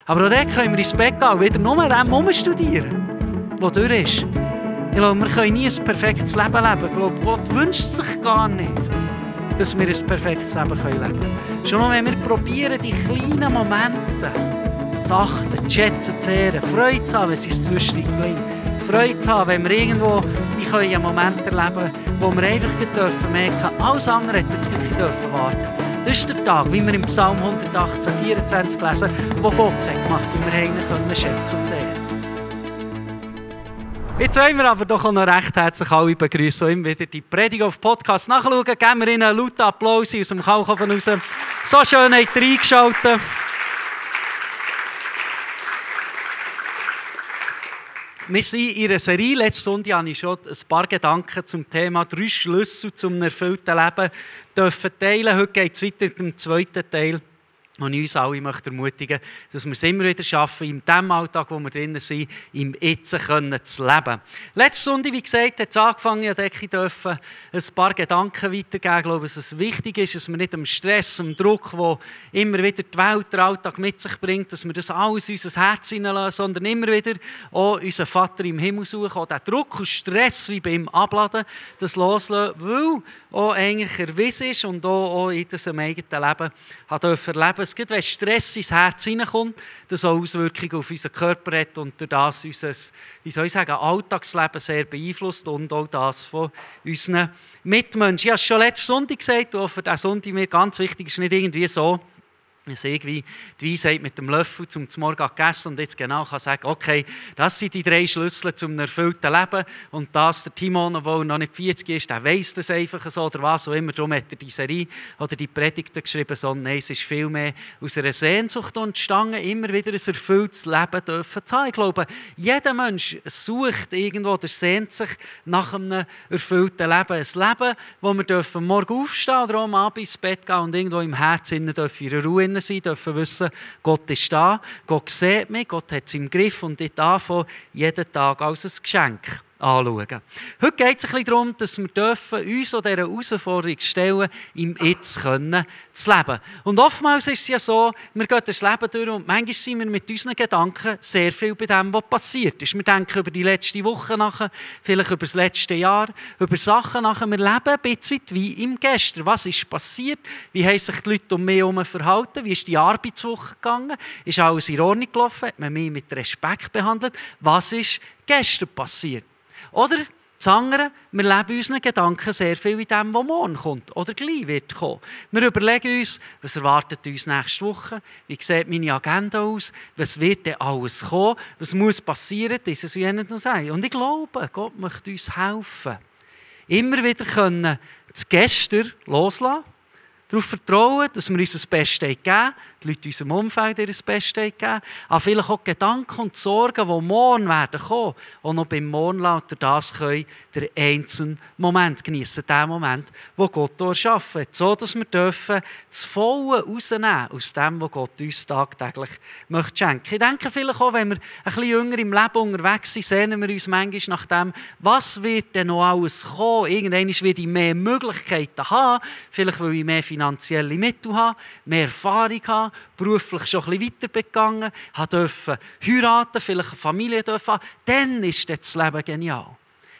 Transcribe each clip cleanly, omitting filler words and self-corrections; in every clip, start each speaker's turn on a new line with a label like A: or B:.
A: Aber auch dort können wir ins Bett gehen und wieder nur dem studieren, was durch ist. Ich glaube, wir können nie ein perfektes Leben leben. Ich glaube, Gott wünscht sich gar nicht, dass wir ein perfektes Leben leben können. Schon nur, wenn wir probieren, die kleinen Momente zu achten, zu schätzen, zu ehren, Freude zu haben, wenn es uns zwischendurch gelingt. Freude zu haben, wenn wir irgendwo einen Moment erleben können, wo wir einfach merken dürfen, alles andere hätte jetzt gleich warten. Das ist der Tag, wie wir im Psalm 118, 24 lesen, wo Gott hat gemacht und wir ihn schätzen und ehren. Jetzt wollen wir aber doch auch noch recht herzlich alle begrüßen und immer wieder die Predigt auf Podcast nachschauen. Geben wir ihnen einen lauten Applaus aus dem Kalkofen raus. So schön habt ihr eingeschaltet. Wir sind in einer Serie. Letzte Sonntag habe ich schon ein paar Gedanken zum Thema 3 Schlüssel zum erfüllten Leben teilen. Heute geht es weiter mit dem zweiten Teil. Und ich uns alle möchte ermutigen, dass wir es immer wieder schaffen, in dem Alltag, wo wir drinnen sind, im Jetzt zu leben. Letzte Sonntag, wie gesagt, hat es angefangen, ich durfte ein paar Gedanken weitergeben. Ich glaube, dass es wichtig ist, dass wir nicht am Stress, am Druck, der immer wieder die Welt, der Alltag mit sich bringt, dass wir das alles in unser Herz hineinlassen, sondern immer wieder auch unseren Vater im Himmel suchen, auch den Druck und Stress wie bei ihm abladen, das loslassen, weil auch eigentlich erwiesen ist und auch in diesem eigenen Leben erleben. Es gibt, wenn Stress ins Herz hineinkommt, das auch Auswirkungen auf unseren Körper hat und durch das unser, Alltagsleben sehr beeinflusst und auch das von unseren Mitmenschen. Ich habe es schon letzten Sonntag gesagt, und für diesen Sonntag mir ganz wichtig ist nicht irgendwie so, dass ich irgendwie die Weisheit mit dem Löffel zum Morgen gegessen und jetzt genau kann sagen, okay, das sind die 3 Schlüssel zum erfüllten Leben und das, der Timon, obwohl er noch nicht 40 ist, der weiss das einfach so oder was auch immer, darum hat er die Serie oder die Predigten geschrieben, sondern nein, es ist vielmehr aus einer Sehnsucht entstanden, immer wieder ein erfülltes Leben dürfen zu haben. Ich glaube, jeder Mensch sucht irgendwo oder sehnt sich nach einem erfüllten Leben. Ein Leben, wo wir dürfen morgen aufstehen oder am Abend ins Bett gehen und irgendwo im Herzen dürfen in Ruhe sein, dürfen wissen, Gott ist da, Gott sieht mich, Gott hat es im Griff und ich darf jeden Tag als ein Geschenk anschauen. Heute geht es ein bisschen darum, dass wir dürfen uns an dieser Herausforderung stellen, im Jetzt zu leben. Und oftmals ist es ja so, wir gehen das Leben durch und manchmal sind wir mit unseren Gedanken sehr viel bei dem, was passiert ist. Wir denken über die letzte Woche nach, vielleicht über das letzte Jahr, über Sachen nach. Wir leben ein bisschen wie im Gestern. Was ist passiert? Wie haben sich die Leute um mich herum verhalten? Wie ist die Arbeitswoche gegangen? Ist alles in Ordnung gelaufen? Hat man mich mit Respekt behandelt? Was ist gestern passiert? Oder das andere, wir leben unseren Gedanken sehr viel in dem, was morgen kommt oder gleich wird kommen. Wir überlegen uns, was erwartet uns nächste Woche, wie sieht meine Agenda aus, was wird denn alles kommen, was muss passieren, dieses und jenes sein. Und ich glaube, Gott möchte uns helfen, immer wieder das Gestern loslassen, darauf vertrauen, dass wir uns das Beste geben, die Leute in unserem Umfeld ihr das Beste geben, aber vielleicht auch die Gedanken und die Sorgen, die morgen werden kommen, auch noch beim Morgen lauter das können, den einzelnen Moment genießen, den Moment, den Gott erschaffen hat, so dass wir dürfen das Volle rausnehmen aus dem, was Gott uns tagtäglich möchte schenken. Ich denke vielleicht auch, wenn wir ein bisschen jünger im Leben unterwegs sind, sehnen wir uns manchmal nach dem, was wird denn noch alles kommen. Irgendwann werde ich mehr Möglichkeiten haben, vielleicht weil ich mehr finanzielle Mittel habe, mehr Erfahrung habe, beruflich schon ein bisschen weiter begangen, durfte heiraten, vielleicht eine Familie haben, dann ist das Leben genial.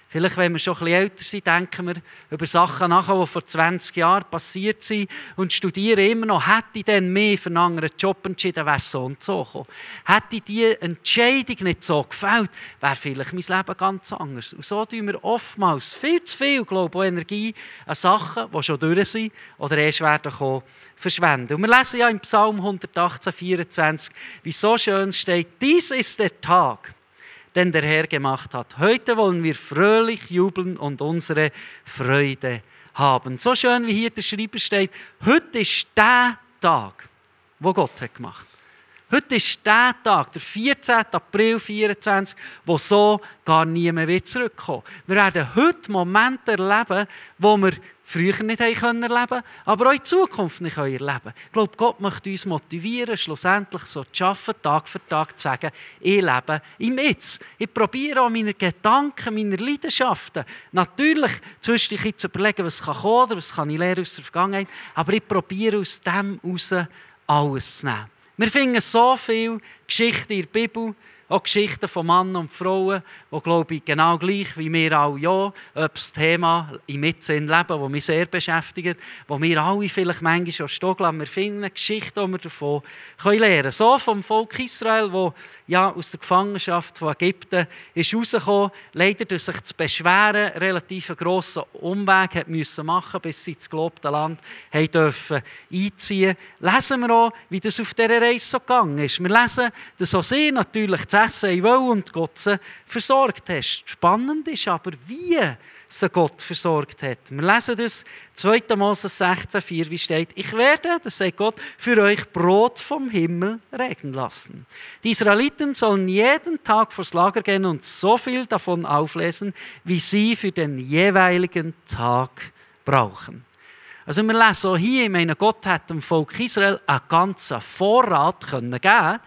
A: Vielleicht, wenn wir schon ein bisschen älter sind, denken wir über Sachen nach, die vor 20 Jahren passiert sind und studieren immer noch, hätte ich dann mehr für einen anderen Job entschieden, wäre es so und so gekommen. Hätte die Entscheidung nicht so gefällt, wäre vielleicht mein Leben ganz anders. Und so tun wir oftmals viel zu viel, glaube ich, Energie an Sachen, die schon durch sind oder erst werden kommen, verschwenden. Und wir lesen ja im Psalm 118, 24, wie so schön steht, dies ist der Tag, den der Herr gemacht hat. Heute wollen wir fröhlich jubeln und unsere Freude haben. So schön wie hier der Schreiber steht, heute ist der Tag, wo Gott hat gemacht. Heute ist der Tag, der 14. April 2024, wo so gar niemand wird zurückkommen. Wir werden heute Momente erleben, wo wir früher nicht erleben konnten, aber auch in Zukunft nicht erleben können. Ich glaube, Gott möchte uns motivieren, schlussendlich so zu arbeiten, Tag für Tag zu sagen, ich lebe im Jetzt. Ich probiere auch meine Gedanken, meine Leidenschaften, natürlich zwischendurch zu überlegen, was kann kommen oder was kann ich lernen aus der Vergangenheit, aber ich probiere aus dem heraus alles zu nehmen. Wir finden so viel Geschichten in der Bibel, auch Geschichten von Männern und Frauen, die, glaube ich, genau gleich wie wir alle ja, ob das Thema im Mitsinn leben, das mich sehr beschäftigt, wo wir alle vielleicht manchmal auch stehen lassen. Wir finden Geschichten, die wir davon lernen können. So vom Volk Israel, das ja aus der Gefangenschaft von Ägypten ist rausgekommen, leider durch sich zu beschweren, relativ einen grossen Umweg hat müssen machen, bis sie ins gelobte Land dürfen einziehen. Lesen wir auch, wie das auf dieser Reise so gegangen ist. Wir lesen, dass auch sie natürlich zu essen wollen und Gott sie versorgt hat. Spannend ist aber, wie sie Gott versorgt hat. Wir lesen das 2. Mose 16,4, wie steht: Ich werde, das sagt Gott, für euch Brot vom Himmel regnen lassen. Die Israeliten sollen jeden Tag vors Lager gehen und so viel davon auflesen, wie sie für den jeweiligen Tag brauchen. Also wir lesen auch hier, ich meine, Gott hat dem Volk Israel einen ganzen Vorrat geben können,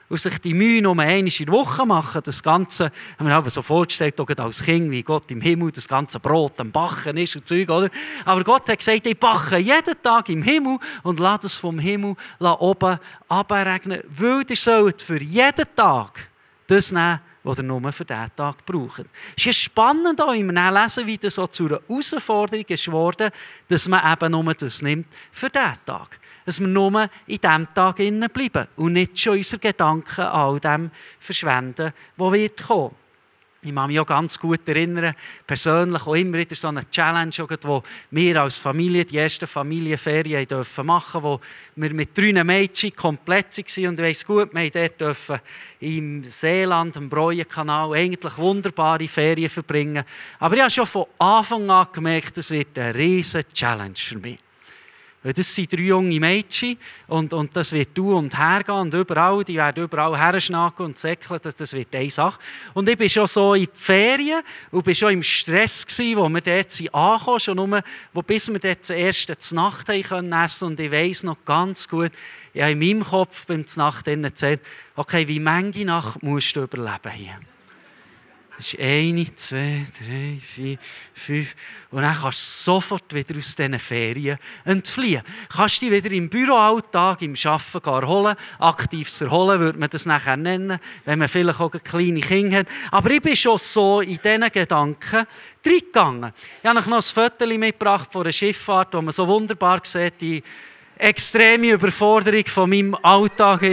A: und sich die Mühe nur einmal in der Woche machen. Das Ganze haben wir so vorgestellt, auch als Kind, wie Gott im Himmel das ganze Brot am Backen ist und Zeug, oder? Aber Gott hat gesagt, ich backe jeden Tag im Himmel und lasse es vom Himmel oben runterregnen, weil ihr sollt für jeden Tag das nehmen, was ihr nur für diesen Tag braucht. Es ist spannend, auch, wenn wir lesen, wie das so zu einer Herausforderung ist geworden, dass man eben nur das nimmt für diesen Tag. Dass wir nur in diesem Tag bleiben und nicht schon unsere Gedanken an all dem verschwenden, was wird kommen. Ich kann mich auch ganz gut erinnern, persönlich auch immer wieder so eine Challenge, wo wir als Familie die ersten Familienferien machen durften, wo wir mit 3 Mädchen komplett waren. Und ich weiss gut, wir durften im Seeland, am Breuenkanal, eigentlich wunderbare Ferien verbringen. Aber ich habe schon von Anfang an gemerkt, das wird eine riesige Challenge für mich. Das sind 3 junge Mädchen und das wird du und her gehen und überall, die werden überall herschnacken und säckeln, das wird eine Sache. Und ich war schon so in die Ferien und war schon im Stress gewesen, wo wir dort ankamen, schon nur, bis wir dort das erste Znacht essen können. Und ich weiss noch ganz gut, ich habe in meinem Kopf beim Znacht gesagt, okay, wie viele Nacht musst du überleben hier? Das ist 1, 2, 3, 4, 5. Und dann kannst du sofort wieder aus diesen Ferien entfliehen. Kannst dich wieder im Büroalltag, im Arbeiten erholen. Aktives Erholen würde man das nachher nennen, wenn man vielleicht auch kleine Kinder hat. Aber ich bin schon so in diesen Gedanken reingegangen. Ich habe noch ein Foto mitgebracht von einer Schifffahrt, wo man so wunderbar sieht, die extreme Überforderung von meinem Alltag.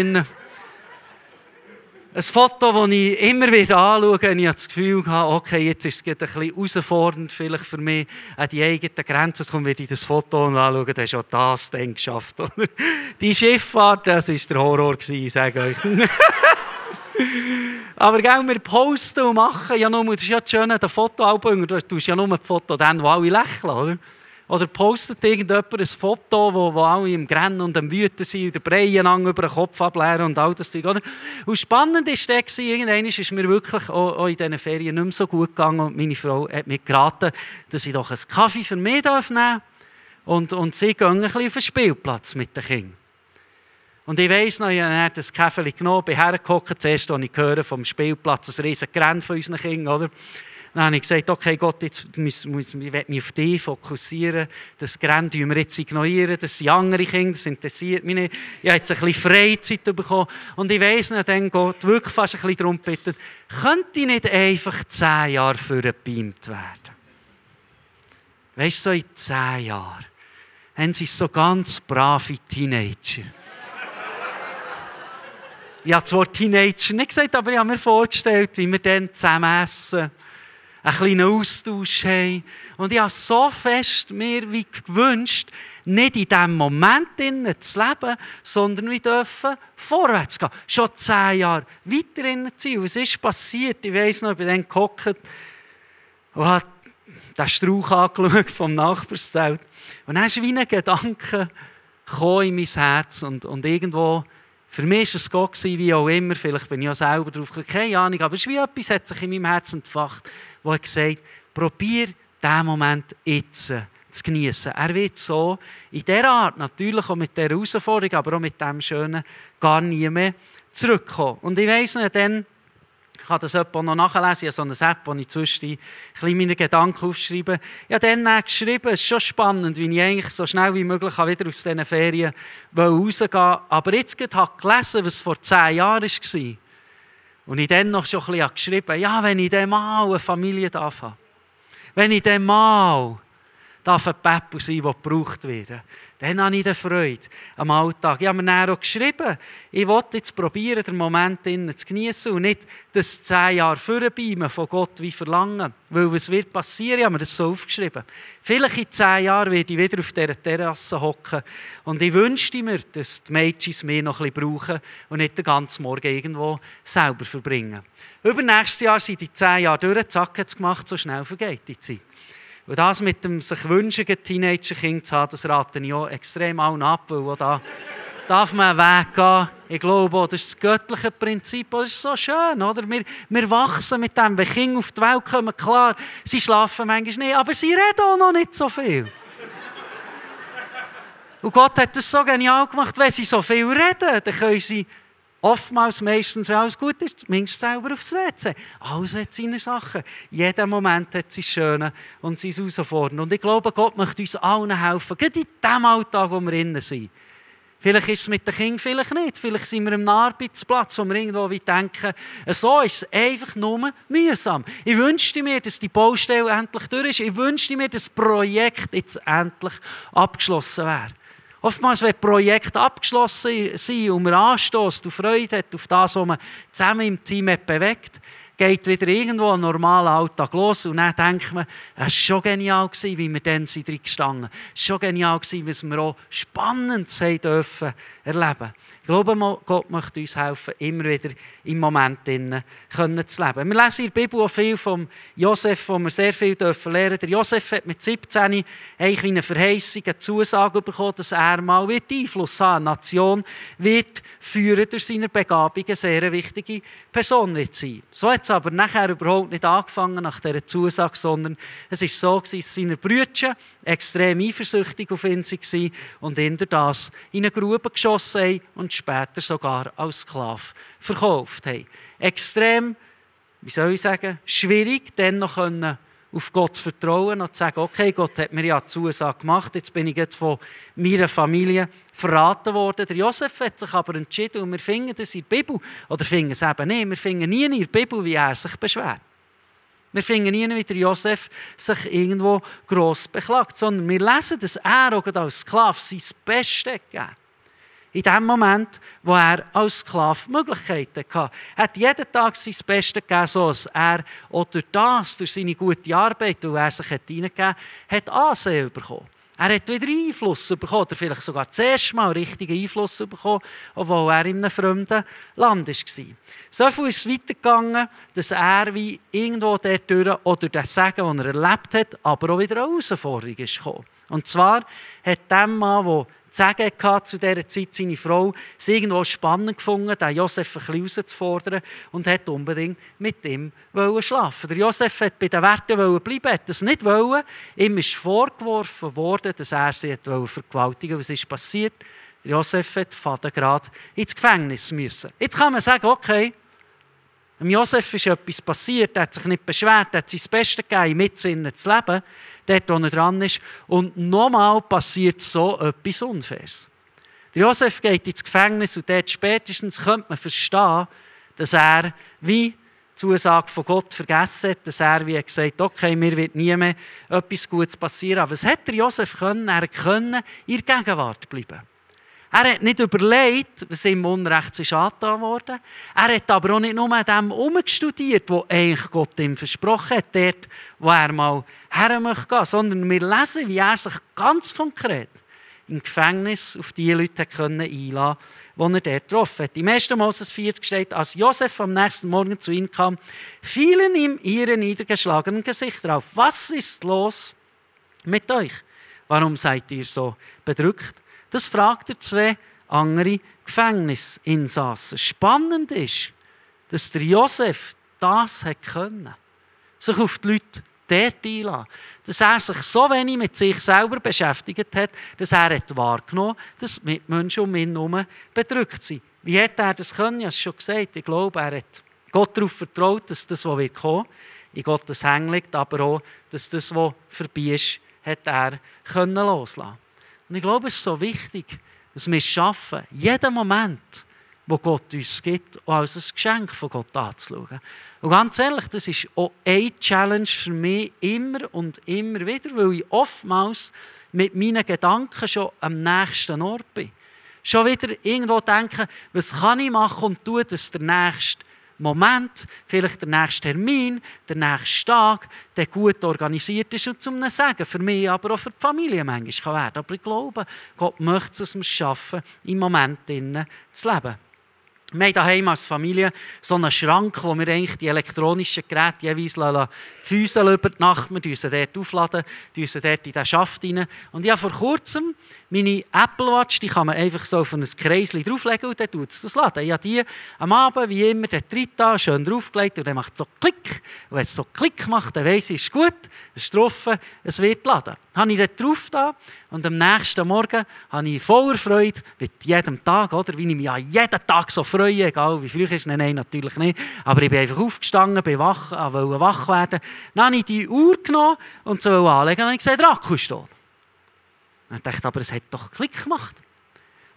A: Ein Foto, das ich immer wieder anschaue, und ich habe das Gefühl, okay, jetzt ist es ein bisschen herausfordernd vielleicht für mich, an die eigenen Grenzen zu kommen, wenn ich das Foto anschaue, dann hast du auch das dann geschafft. Oder? Die Schifffahrt, das war der Horror, ich sage euch. Aber wir posten und machen ja nur, das ist ja das Schöne, das Fotoalbum, du tust ja nur ein Foto dann, wo alle lächeln, oder? Oder postet irgendjemand ein Foto, wo alle im Grennen und am Wüten sind und den Breien über den Kopf ableeren und all das Zeug, oder? Und spannend war das, irgendwann ist es mir wirklich auch in diesen Ferien nicht mehr so gut gegangen und meine Frau hat mir geraten, dass ich doch einen Kaffee für mich nehmen darf und sie gehen ein bisschen auf den Spielplatz mit den Kindern. Und ich weiss noch, ich habe das Käferchen genommen, bin hergehockt, zuerst als ich höre vom Spielplatz ein riesen Rennen von unseren Kindern, oder? Dann habe ich gesagt, okay Gott, jetzt ich will mich auf dich fokussieren. Das Rennen ignorieren wir jetzt ignorieren. Das sind andere Kinder, das interessiert mich nicht. Ich habe jetzt ein bisschen Freizeit bekommen. Und ich weiss nicht, dann Gott wirklich fast ein bisschen darum bitten, könnte ich nicht einfach 10 Jahre vorgebeamt werden? Weißt du, so in 10 Jahren haben sie so ganz brave Teenager. Ich habe zwar Teenager nicht gesagt, aber ich habe mir vorgestellt, wie wir dann zusammen essen, einen kleinen Austausch haben. Und ich habe so fest mir wie gewünscht, nicht in diesem Moment zu leben, sondern wir dürfen vorwärts gehen. Schon 10 Jahre weiter zu sein. Was ist passiert? Ich weiss noch, ich bin dann gehockt und habe den Strauch angeschaut vom Nachbarszelt. Und dann ist wie ein Gedanke gekommen in mein Herz und irgendwo. Für mich war es Gott, wie auch immer, vielleicht bin ich auch selber drauf gekommen, keine Ahnung, aber es ist wie etwas, hat sich in meinem Herzen entfacht, wo ich gesagt habe, probier diesen Moment jetzt zu genießen. Er wird so, in dieser Art, natürlich auch mit dieser Herausforderung, aber auch mit dem Schönen, gar nie mehr zurückkommen. Und ich weiss nicht, dann, ich kann das jemand noch nachlesen. Ich habe so eine App, wo ich zwischendurch meine Gedanken aufschreibe. Ich habe dann geschrieben, es ist schon spannend, wie ich eigentlich so schnell wie möglich wieder aus diesen Ferien rausgehen will. Aber jetzt habe ich gelesen, was vor 10 Jahren war. Und ich dann noch schon ein bisschen geschrieben, ja, wenn ich dann mal eine Familie darf haben, wenn ich dann mal ein Päppel sein, der gebraucht wird, dann habe ich Freude am Alltag. Ich habe mir dann auch geschrieben, ich will jetzt probieren, den Moment zu genießen und nicht das 10 Jahre vorbeime von Gott wie verlangen. Weil was wird passieren? Ich habe mir das so aufgeschrieben. Vielleicht in 10 Jahren werde ich wieder auf dieser Terrasse hocken und ich wünschte mir, dass die Mädchen mich noch ein bisschen brauchen und nicht den ganzen Morgen irgendwo selber verbringen. Übernächstes Jahr sind die 10 Jahre durch, zack, hat es gemacht, so schnell vergeht die Zeit. Und das mit dem sich wünschenden Teenager-Kind zu haben, das rate ich auch extrem allen ab, weil da darf man einen Weg gehen. Ich glaube, das ist das göttliche Prinzip. Das ist so schön, oder? Wir wachsen mit dem. Wenn Kinder auf die Welt kommen, klar, sie schlafen manchmal nicht, aber sie reden auch noch nicht so viel. Und Gott hat das so genial gemacht, wenn sie so viel reden, dann können sie oftmals, meistens, wenn alles gut ist, zumindest selber aufs WC. Alles hat seine Sachen. Jeder Moment hat sein Schönes und sein Herausforderndes. Und ich glaube, Gott möchte uns allen helfen, gerade in dem Alltag, wo wir drin sind. Vielleicht ist es mit den Kindern, vielleicht nicht. Vielleicht sind wir am Arbeitsplatz, wo wir irgendwo denken, so ist es einfach nur mühsam. Ich wünschte mir, dass die Baustelle endlich durch ist. Ich wünschte mir, dass das Projekt jetzt endlich abgeschlossen wäre. Oftmals, wenn Projekte abgeschlossen sind und man anstößt und Freude hat auf das, was man zusammen im Team hat bewegt, geht wieder irgendwo ein normaler Alltag los und dann denkt man, es war schon genial, wie wir dann drin gestanden sind. Es war schon genial, was wir auch spannend dürfen erleben. Ich glaube, Gott möchte uns helfen, immer wieder im Moment zu leben. Wir lesen in der Bibel auch viel von Josef, wo wir sehr viel lernen dürfen. Der Josef hat mit 17 eigentlich eine Verheißung, eine Zusage bekommen, dass er mal Einfluss haben wird. Eine Nation wird führen durch seine Begabung, eine sehr wichtige Person wird sein. So hat es aber nachher überhaupt nicht angefangen nach dieser Zusage, sondern es war so, dass seine Brüder extrem eifersüchtig auf ihn waren und ihn durch das in eine Grube geschossen haben und später sogar als Sklave verkauft haben. Extrem, wie soll ich sagen, schwierig, dann noch auf Gott zu vertrauen und zu sagen, okay, Gott hat mir ja eine Zusage gemacht, jetzt bin ich jetzt von meiner Familie verraten worden. Der Josef hat sich aber entschieden und wir finden das in der Bibel, oder finden es eben nicht, wir finden nie in der Bibel, wie er sich beschwert. Wir finden nie, wie der Josef sich irgendwo gross beklagt, sondern wir lesen, dass er auch als Sklave sein Bestes gegeben hat. In dem Moment, wo er als Sklave Möglichkeiten hatte. Er hat jeden Tag sein Bestes gegeben, so dass er auch durch seine gute Arbeit, die er sich hineingegeben hat, Ansehen bekommen. Er hat wieder Einfluss bekommen, oder vielleicht sogar das erste Mal richtigen Einfluss bekommen, obwohl er in einem fremden Land war. So viel ist es weitergegangen, dass er wie irgendwo dort durch, oder das Segen, das er erlebt hat, aber auch wieder eine Herausforderung ist gekommen. Und zwar hat der Mann, der Sagen hatte zu dieser Zeit seine Frau, es irgendwo spannend gefunden, den Josef ein bisschen herauszufordern und hat unbedingt mit ihm schlafen. Der Josef hat bei den Werten bleiben, hat das nicht wollen. Ihm ist vorgeworfen worden, dass er sie vergewaltigen wollte. Was ist passiert? Der Josef hat gerade ins Gefängnis müssen. Jetzt kann man sagen, okay, dem Josef ist etwas passiert, er hat sich nicht beschwert, er hat sein Bestes gegeben, mit Sinnen zu leben, dort, wo er dran ist. Und nochmal passiert so etwas Unfaires. Der Josef geht ins Gefängnis und dort spätestens könnte man verstehen, dass er wie die Zusage von Gott vergessen hat, dass er wie gesagt hat, okay, mir wird nie mehr etwas Gutes passieren. Aber was hat der Josef können? Er konnte in der Gegenwart bleiben. Er hat nicht überlegt, was ihm Unrecht ist angetan worden. Er hat aber auch nicht nur an dem herumgestudiert, was eigentlich Gott ihm versprochen hat, dort, wo er mal her möchte, sondern wir lesen, wie er sich ganz konkret im Gefängnis auf die Leute einlassen konnte, die er dort getroffen hat. Im 1. Moses 40 steht, als Josef am nächsten Morgen zu ihm kam, fielen ihm ihre niedergeschlagenen Gesichter auf. Was ist los mit euch? Warum seid ihr so bedrückt? Das fragt er 2 andere Gefängnisinsassen. Spannend ist, dass der Josef das können, sich auf die Leute dort einlassen. Dass er sich so wenig mit sich selber beschäftigt hat, dass er wahrgenommen hat, dass die Menschen um ihn herum bedrückt sind. Wie hat er das können? Ich habe es schon gesagt. Ich glaube, er hat Gott darauf vertraut, dass das, was wird kommen, in Gottes Hängen liegt, aber auch, dass das, was vorbei ist, hat er loslassen. Und ich glaube, es ist so wichtig, dass wir es schaffen, jeden Moment, wo Gott uns gibt, auch als ein Geschenk von Gott anzuschauen. Und ganz ehrlich, das ist auch eine Challenge für mich immer und immer wieder, weil ich oftmals mit meinen Gedanken schon am nächsten Ort bin. Schon wieder irgendwo denken, was kann ich machen und tun, dass der nächste Moment, vielleicht der nächste Termin, der nächste Tag, der gut organisiert ist und zum Segen für mich, aber auch für die Familie manchmal kann werden. Aber ich glaube, Gott möchte es uns schaffen, im Moment zu leben. Wir haben daheim als Familie so einen Schrank, wo wir eigentlich die elektronischen Geräte jeweils füßen über die Nacht. Wir sie dort aufladen, sie dort in den Schaft rein. Und ich habe vor kurzem meine Apple Watch, die kann man einfach so auf ein Kreischen drauflegen und dann tut es das laden. Ich habe die am Abend, wie immer, dort drin, schön draufgelegt und dann macht es so Klick. Und wenn es so Klick macht, dann weiss ich, es ist gut, es ist drauf, es wird laden. Dann habe ich dort drauf da und am nächsten Morgen habe ich voller Freude, mit jedem Tag, oder, wie ich mich an jeden Tag so freue, egal wie früh es ist, nein, natürlich nicht, aber ich bin einfach aufgestanden, wollte wach werden. Dann habe ich die Uhr genommen und so anlegen und ich gesehen, der Akku ist tot. Ich dachte, aber es hat doch Klick gemacht.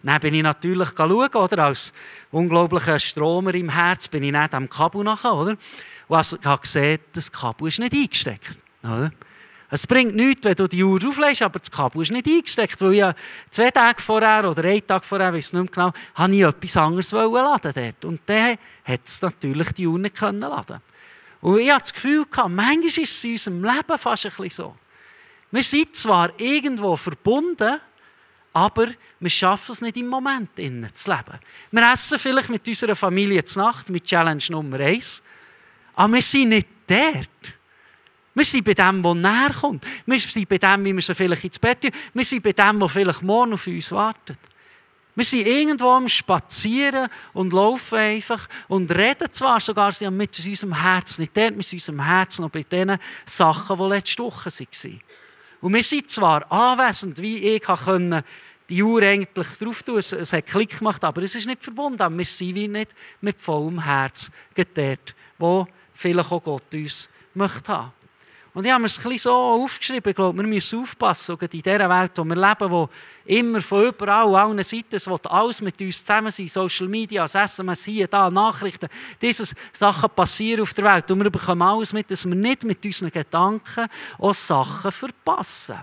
A: Dann bin ich natürlich schauen, oder? Als unglaublicher Stromer im Herz bin ich nicht am Kabel nachher, oder? Und ich habe gesehen, das Kabel ist nicht eingesteckt. Oder? Es bringt nichts, wenn du die Uhr auflegst, aber das Kabel ist nicht eingesteckt, weil ich 2 Tage vorher oder 1 Tag vorher, ich weiß nicht mehr genau, habe ich etwas anderes laden dort. Und dann hat es natürlich die Uhr nicht laden. Und ich hatte das Gefühl, manchmal ist es in unserem Leben fast ein bisschen so. Wir sind zwar irgendwo verbunden, aber wir schaffen es nicht im Moment zu leben. Wir essen vielleicht mit unserer Familie zur Nacht, mit Challenge Nummer 1, aber wir sind nicht dort. Wir sind bei dem, der näher kommt. Wir sind bei dem, wie wir sie vielleicht ins Bett tun. Wir sind bei dem, der vielleicht morgen auf uns wartet. Wir sind irgendwo am Spazieren und laufen einfach und reden zwar sogar mit unserem Herzen nicht dort, mit unserem Herzen noch bei den Sachen, die letzte Woche waren. Und wir sind zwar anwesend, wie ich konnte die Uhr eigentlich drauf tun. Es hat Klick gemacht, aber es ist nicht verbunden. Aber wir sind wie nicht mit vollem Herz dort, wo vielleicht auch Gott uns möchte haben. Und ich habe mir es ein bisschen so aufgeschrieben, ich glaube, wir müssen aufpassen, in dieser Welt, in der wir leben, wo immer von überall, allen Seiten, es will alles mit uns zusammen sein, Social Media, das SMS hier, da, Nachrichten, diese Sachen passieren auf der Welt und wir bekommen alles mit, dass wir nicht mit unseren Gedanken auch Sachen verpassen.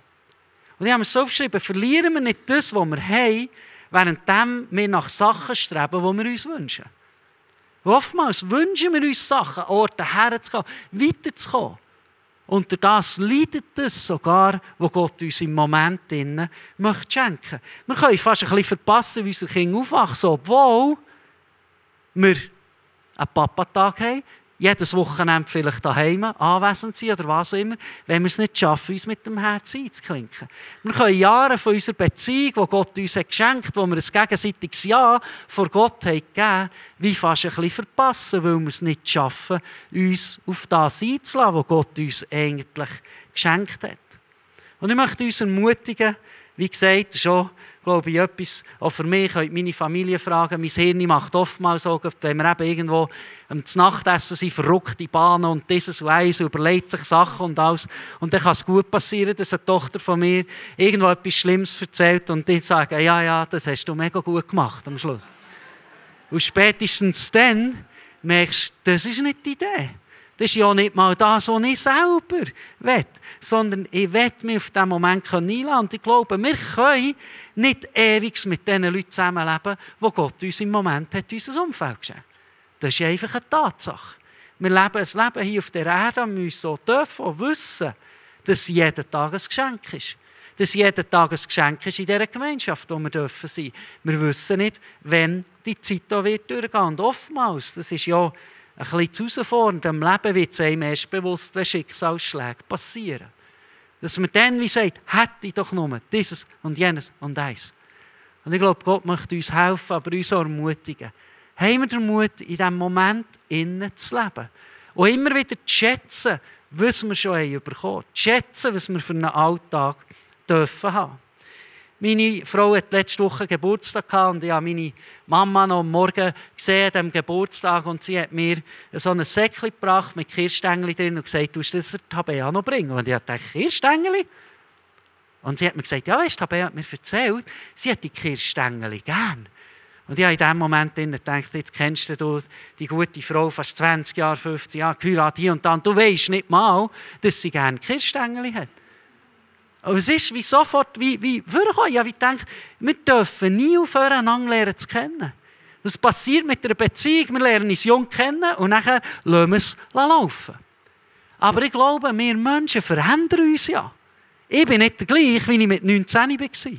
A: Und ich habe mir so aufgeschrieben, verlieren wir nicht das, was wir haben, während wir nach Sachen streben, die wir uns wünschen. Und oftmals wünschen wir uns Sachen, Orte herzugehen, weiterzukommen. Und durch das leidet es sogar, wo Gott uns im Moment möchte schenken. Wir können fast ein bisschen verpassen, wie unsere Kinder aufwachsen, obwohl wir einen Papatag haben, jedes Wochenende vielleicht daheim anwesend sein oder was auch immer, wenn wir es nicht schaffen, uns mit dem Herz einzuklinken. Wir können Jahre von unserer Beziehung, die Gott uns geschenkt hat, wo wir ein gegenseitiges Ja vor Gott haben gegeben, wie fast ein bisschen verpassen, weil wir es nicht schaffen, uns auf das einzulassen, was Gott uns eigentlich geschenkt hat. Und ich möchte uns ermutigen, wie gesagt, schon, glaube ich, etwas, auch für mich, könnt meine Familie fragen, mein Hirn macht oftmals so, wenn wir eben irgendwo am Nachtessen sind, verrückte Bahnen und dieses und eins, überlegt sich Sachen und alles. Und dann kann es gut passieren, dass eine Tochter von mir irgendwo etwas Schlimmes erzählt und die sagen, ja, das hast du mega gut gemacht am Schluss. Und spätestens dann merkst du, das ist nicht die Idee. Das ist ja nicht mal das, was ich selber will, sondern ich will mich auf diesen Moment einladen. Und ich glaube, wir können nicht ewig mit den Leuten zusammenleben, die Gott uns im Moment hat, unser Umfeld geschenkt. Das ist einfach eine Tatsache. Wir leben ein Leben hier auf der Erde und müssen so dürfen und wissen, dass jeden Tag ein Geschenk ist. Dass jeden Tag ein Geschenk ist in dieser Gemeinschaft, wo wir dürfen sein. Wir wissen nicht, wann die Zeit da wird durchgehen. Und oftmals, das ist ja ein bisschen zu herausfordernd. Im Leben wird es einem erst bewusst, wenn Schicksalsschläge passieren. Dass man dann wie sagt, hätte ich doch nur dieses und jenes und eins. Und ich glaube, Gott möchte uns helfen, aber uns auch ermutigen. Haben wir den Mut, in diesem Moment innen zu leben. Und immer wieder zu schätzen, was wir schon bekommen haben. Zu schätzen, was wir für einen Alltag dürfen haben. Meine Frau hat letzte Woche Geburtstag gehabt und ich habe meine Mama noch am Morgen gesehen, an diesem Geburtstag, und sie hat mir so ein Säckchen gebracht mit Kirschstängeli drin und gesagt, du musst das der Tabea noch bringen. Und ich dachte, Kirschstängeli? Und sie hat mir gesagt, ja weißt du, Tabea hat mir erzählt, sie hat die Kirschstängeli gern. Und ich habe in dem Moment gedacht, jetzt kennst du die gute Frau, fast 20 Jahre, 15 Jahre, geheiratet hier und da, und du weisst nicht mal, dass sie gerne Kirschstängeli hat. Aber es ist wie sofort, wie vorgekommen. Ich habe gedacht, wir dürfen nie aufhören, einander zu kennen. Das passiert mit einer Beziehung, wir lernen uns jung kennen und nachher lassen wir es laufen. Aber ich glaube, wir Menschen verändern uns ja. Ich bin nicht der gleiche, wie ich mit 19 war.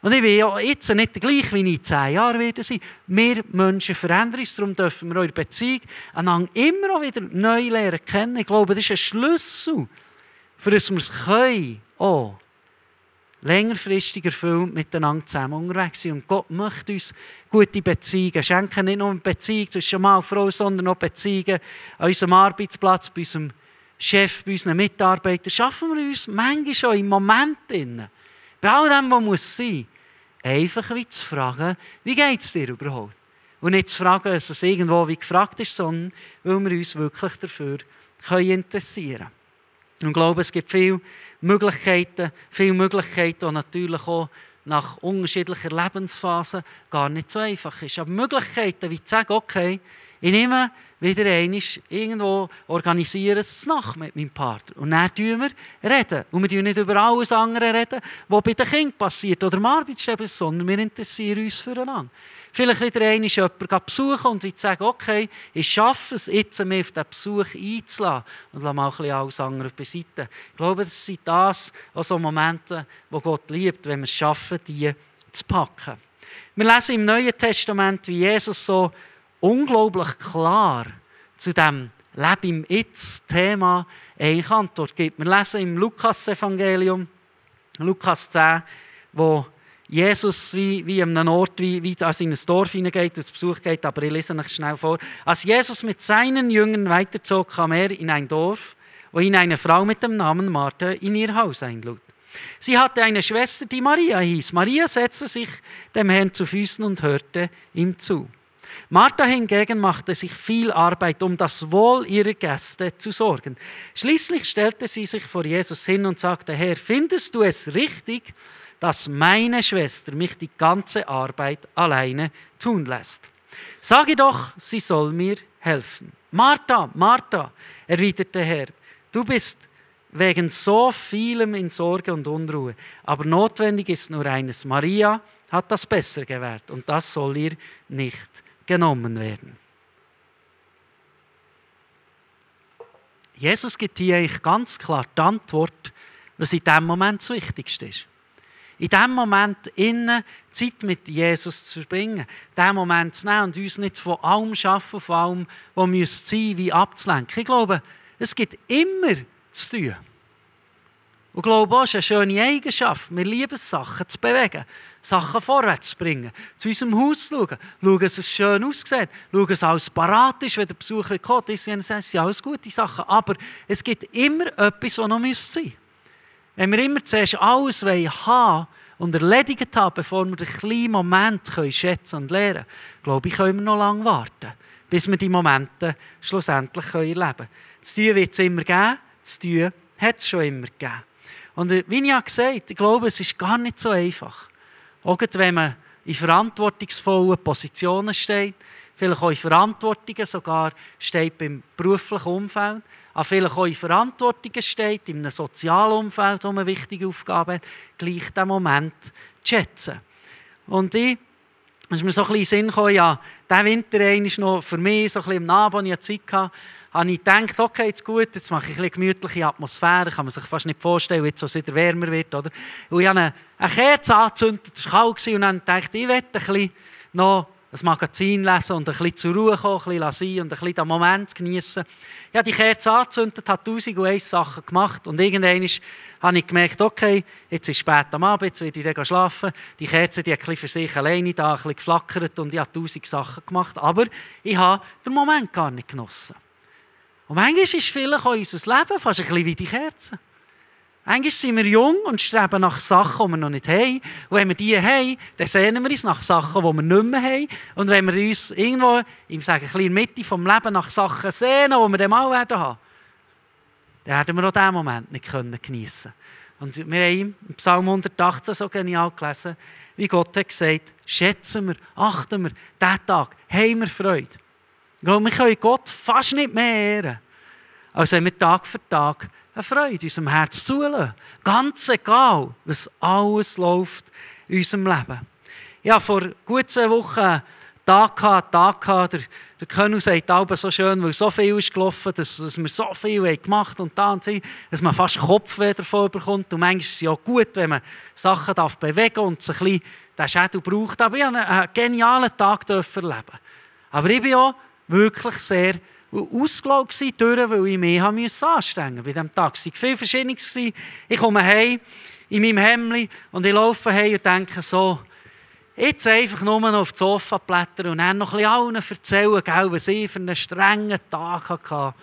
A: Und ich bin ja jetzt nicht der gleiche, wie ich in 10 Jahren werde sein. Wir Menschen verändern uns, darum dürfen wir eure Beziehung einander immer auch wieder neu lernen kennen. Ich glaube, das ist ein Schlüssel, für das wir es können, auch längerfristig erfüllt miteinander zusammen unterwegs sind. Und Gott möchte uns gute Beziehungen schenken. Nicht nur eine Beziehung zwischen Mann und Frau, sondern auch Beziehungen an unserem Arbeitsplatz, bei unserem Chef, bei unseren Mitarbeitern. Schaffen wir uns manchmal schon im Moment drin, bei all dem, was muss sein, einfach wie zu fragen, wie geht es dir überhaupt? Und nicht zu fragen, dass es irgendwo wie gefragt ist, sondern weil wir uns wirklich dafür interessieren können. Und ich glaube, es gibt viele Möglichkeiten, die natürlich auch nach unterschiedlicher Lebensphasen gar nicht so einfach ist. Aber Möglichkeiten, wie zu sagen, okay, ich nehme wieder einmal irgendwo, organisieren es Nacht mit meinem Partner. Und dann reden wir. Und wir reden nicht über alles andere reden, was bei den Kindern passiert oder am Arbeitsstelle, sondern wir interessieren uns füreinander. Vielleicht wieder einmal jemanden besuchen und sagen, okay, ich schaffe es, jetzt mich auf diesen Besuch einzulassen und lasse mal ein bisschen alles andere beiseite. Ich glaube, das sind so Momente, die Gott liebt, wenn wir es schaffen, die zu packen. Wir lesen im Neuen Testament, wie Jesus so unglaublich klar zu diesem Leben im Jetzt-Thema eine Antwort gibt. Wir lesen im Lukas-Evangelium, Lukas 10, wo Jesus wie an einem Ort, wie in ein Dorf hineingeht und zu Besuch geht, aber ich lese euch schnell vor. Als Jesus mit seinen Jüngern weiterzog, kam er in ein Dorf, wo ihn eine Frau mit dem Namen Martha in ihr Haus einlud. Sie hatte eine Schwester, die Maria hieß. Maria setzte sich dem Herrn zu Füßen und hörte ihm zu. Martha hingegen machte sich viel Arbeit, um das Wohl ihrer Gäste zu sorgen. Schließlich stellte sie sich vor Jesus hin und sagte, Herr, findest du es richtig, dass meine Schwester mich die ganze Arbeit alleine tun lässt? Sage doch, sie soll mir helfen. Martha, Martha, erwiderte der Herr, du bist wegen so vielem in Sorge und Unruhe, aber notwendig ist nur eines. Maria hat das besser gewählt und das soll ihr nicht genommen werden. Jesus gibt hier eigentlich ganz klar die Antwort, was in diesem Moment das Wichtigste ist. In diesem Moment Zeit mit Jesus zu verbringen, diesen Moment zu nehmen und uns nicht von allem schaffen, von allem, was müsste sein, wie abzulenken. Ich glaube, es gibt immer zu tun. Und ich glaube auch, es ist eine schöne Eigenschaft. Wir lieben es, Sachen zu bewegen, Sachen vorwärts zu bringen, zu unserem Haus zu schauen, dass es schön aussieht, schauen, dass alles parat ist, wenn der Besucher kommt. Das sind alles gute Sachen. Aber es gibt immer etwas, was noch sein müsste. Wenn wir immer zuerst alles haben und erledigt haben, bevor wir den kleinen Moment schätzen und lernen können, glaube ich, können wir noch lange warten, bis wir die Momente schlussendlich erleben können. Das Tun wird es immer geben, das Tun hat es schon immer gegeben. Und wie ich gesagt habe, ich glaube, es ist gar nicht so einfach. Auch wenn man in verantwortungsvollen Positionen steht, vielleicht auch in Verantwortungen sogar steht beim beruflichen Umfeld, aber vielleicht auch in Verantwortungen steht, in einem sozialen Umfeld, wo man wichtige Aufgaben hat, gleich diesen Moment zu schätzen. Und ist mir so ein bisschen in den Sinn gekommen, ja, diesen Winter ist noch für mich so ein bisschen im Abend, als ich Zeit hatte, habe ich gedacht, okay, jetzt gut, jetzt mache ich ein bisschen gemütliche Atmosphäre, kann man sich fast nicht vorstellen, jetzt, wo es wieder wärmer wird. Oder? Und ich habe eine Kerze angezündet, es war kalt, und dann dachte ich werde ein bisschen noch ein Magazin lesen und ein bisschen zur Ruhe kommen, ein bisschen sein und ein bisschen den Moment genießen. Ich habe die Kerze angezündet, habe 1001 Sachen gemacht und irgendwann habe ich gemerkt, okay, jetzt ist spät am Abend, jetzt werde ich dann schlafen. Die Kerze die hat ein bisschen für sich alleine da, ein bisschen geflackert und ich habe 1000 Sachen gemacht, aber ich habe den Moment gar nicht genossen. Und manchmal ist vielleicht auch unser Leben fast ein bisschen wie die Kerze. Manchmal sind wir jung und streben nach Sachen, die wir noch nicht haben. Und wenn wir die haben, dann sehnen wir uns nach Sachen, die wir nicht mehr haben. Und wenn wir uns irgendwo, ich sage, ein bisschen in der Mitte des Lebens nach Sachen sehnen, die wir dann mal haben werden, dann werden wir auch diesen Moment nicht geniessen können. Und wir haben im Psalm 118 so genial gelesen, wie Gott hat gesagt, schätzen wir, achten wir, diesen Tag, haben wir Freude. Ich glaube, wir können Gott fast nicht mehr ehren, als wenn wir Tag für Tag eine Freude in unserem Herz zulassen. Ganz egal, was alles läuft in unserem Leben. Ja, vor gut 2 Wochen einen Tag gehabt. Der König sagt aber so schön, weil so viel ist gelaufen, dass wir so viel gemacht haben und da und so, dass man fast Kopfweh davon bekommt. Und manchmal ist es ja gut, wenn man Sachen bewegen darf und sich ein bisschen den Schädel braucht. Aber ich durfte einen genialen Tag erleben. Aber ich bin auch wirklich sehr ausgelaugt durch, weil ich mich anstrengen musste bei diesem Tag. Es war viel Verschiedenes. Ich komme heim in meinem Hemdli und ich laufe heim und denke so, jetzt einfach nur noch auf das Sofa blättern und dann noch ein bisschen allen erzählen, was ich für einen strengen Tag hatte.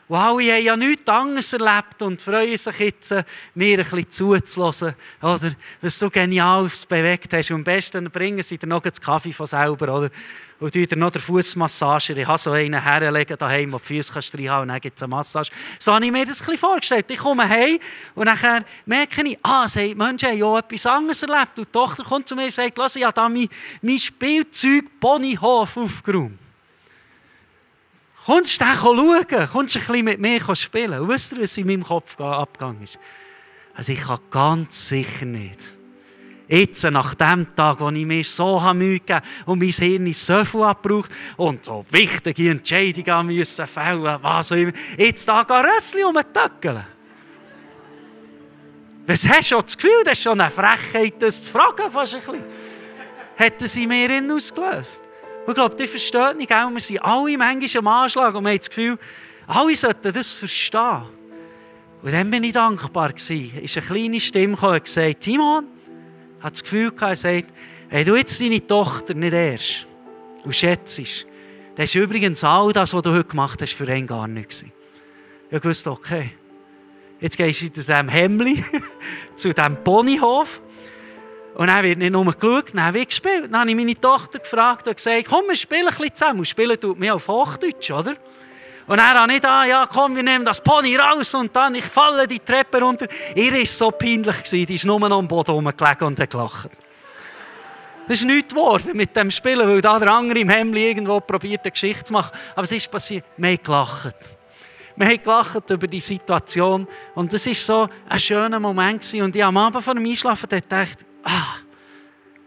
A: Und alle haben ja nichts anderes erlebt und freuen sich jetzt, mir ein bisschen zuzuhören, oder, was du genial bewegt hast. Und am besten bringen sie dir noch den Kaffee von selber, oder? Und tun dir noch den Fußmassager. Ich habe so einen herlegen daheim, wo die Füße reinhauen kannst, und dann gibt es eine Massage. So habe ich mir das ein bisschen vorgestellt. Ich komme heim und dann merke ich, die Menschen haben ja etwas anderes erlebt. Und die Tochter kommt zu mir und sagt, lass, ich habe da mein Spielzeug-Ponyhof aufgeräumt. Kommst du den schauen? Kommst du ein bisschen mit mir spielen? Und wisst ihr, was in meinem Kopf abgegangen ist? Also ich kann ganz sicher nicht. Jetzt, nach dem Tag, wo ich mir so Mühe gegeben habe und mein Hirn so viel abgebraucht und so wichtige Entscheidungen müssen fällen, was auch immer, jetzt da Rössli umtöckeln. Was hast du das Gefühl, das ist schon eine Frechheit, das zu fragen, fast ein bisschen. Hätten sie mir ausgelöst. Und ich glaube, die verstehen nicht, wir sind alle manchmal am Anschlag und wir haben das Gefühl, alle sollten das verstehen. Und dann war ich dankbar. Es ist eine kleine Stimme gekommen und gesagt, Timon, hat das Gefühl gehabt, er sagt, wenn du jetzt deine Tochter nicht ehrst und schätzt, dann ist übrigens all das, was du heute gemacht hast, für ihn gar nichts. Ich wusste, okay, jetzt gehst du zu diesem Hemdli, zu diesem Ponyhof. Und dann wird nicht nur geschaut, dann wird gespielt. Dann habe ich meine Tochter gefragt und gesagt, komm, wir spielen ein bisschen zusammen. Und spielen tut mir auf Hochdeutsch, oder? Und dann habe ich ja komm, wir nehmen das Pony raus und dann, ich falle die Treppe runter. Ihr war so peinlich, die ist nur noch am Boden rumgelegen und hat gelacht. Das ist nichts geworden mit dem Spielen, weil da der andere im Hemdli irgendwo probiert, eine Geschichte zu machen. Aber es ist passiert, wir haben gelacht. Wir haben gelacht über die Situation und das war so ein schöner Moment gewesen. Und ich am Abend vor dem Einschlafen gedacht,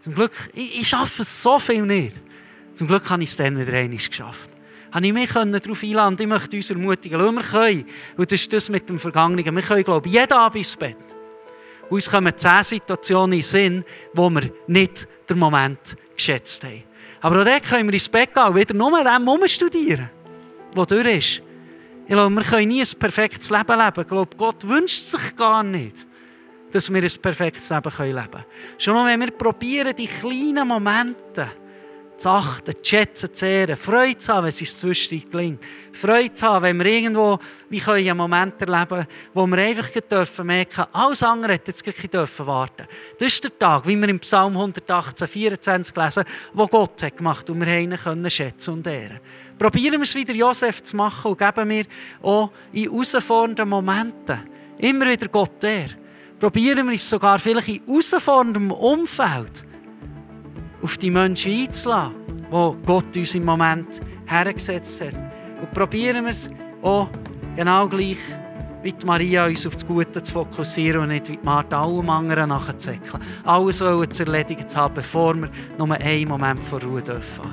A: zum Glück, ich schaffe es so viel nicht. Zum Glück habe ich es dann wieder einmal geschafft. Habe ich mich darauf einladen und ich möchte uns ermutigen, wir können, und das ist das mit dem Vergangenen, wir können, glaube ich, jeden Abend ins Bett. Und uns kommen 10 Situationen in den Sinn, wo wir nicht den Moment geschätzt haben. Aber auch dort können wir ins Bett gehen und wieder nur dem studieren, was durch ist. Ich glaube, wir können nie ein perfektes Leben leben. Ich glaube, Gott wünscht sich gar nicht, dass wir ein perfektes Leben leben können. Schon nur, wenn wir probieren, die kleinen Momente zu achten, zu schätzen, zu ehren, Freude zu haben, wenn es uns zwischendurch gelingt. Freude zu haben, wenn wir irgendwo einen Moment erleben, wo wir einfach merken, alles andere hätte jetzt gleich warten. Das ist der Tag, wie wir im Psalm 118, 24 lesen, wo Gott hat gemacht und wir ihn können schätzen und ehren. Probieren wir es wieder Josef zu machen und geben wir auch in herausfordernden Momenten immer wieder Gott Ehre. Probieren wir es sogar vielleicht in herausforderndem Umfeld auf die Menschen einzulassen, die Gott uns im Moment hergesetzt hat. Und probieren wir es auch genau gleich, wie die Maria uns auf das Gute zu fokussieren und nicht wie die Martha allem anderen nachzuzäckeln. Alles zu erledigen zu haben, bevor wir nur einen Moment von Ruhe dürfen.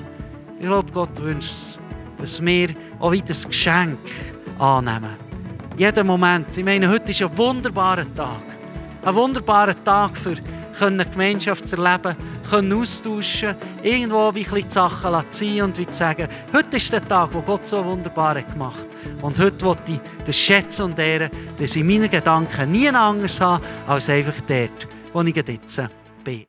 A: Ich glaube, Gott wünscht, dass wir auch wieder das Geschenk annehmen. Jeden Moment. Ich meine, heute ist ein wunderbarer Tag. Ein wunderbarer Tag für eine Gemeinschaft zu erleben, austauschen, irgendwo wie die Sachen ziehen und wie zu sagen, heute ist der Tag, wo Gott so wunderbar gemacht hat. Und heute will ich das schätzen und ehren, dass ich meine Gedanken nie anders habe, als einfach dort, wo ich jetzt bin.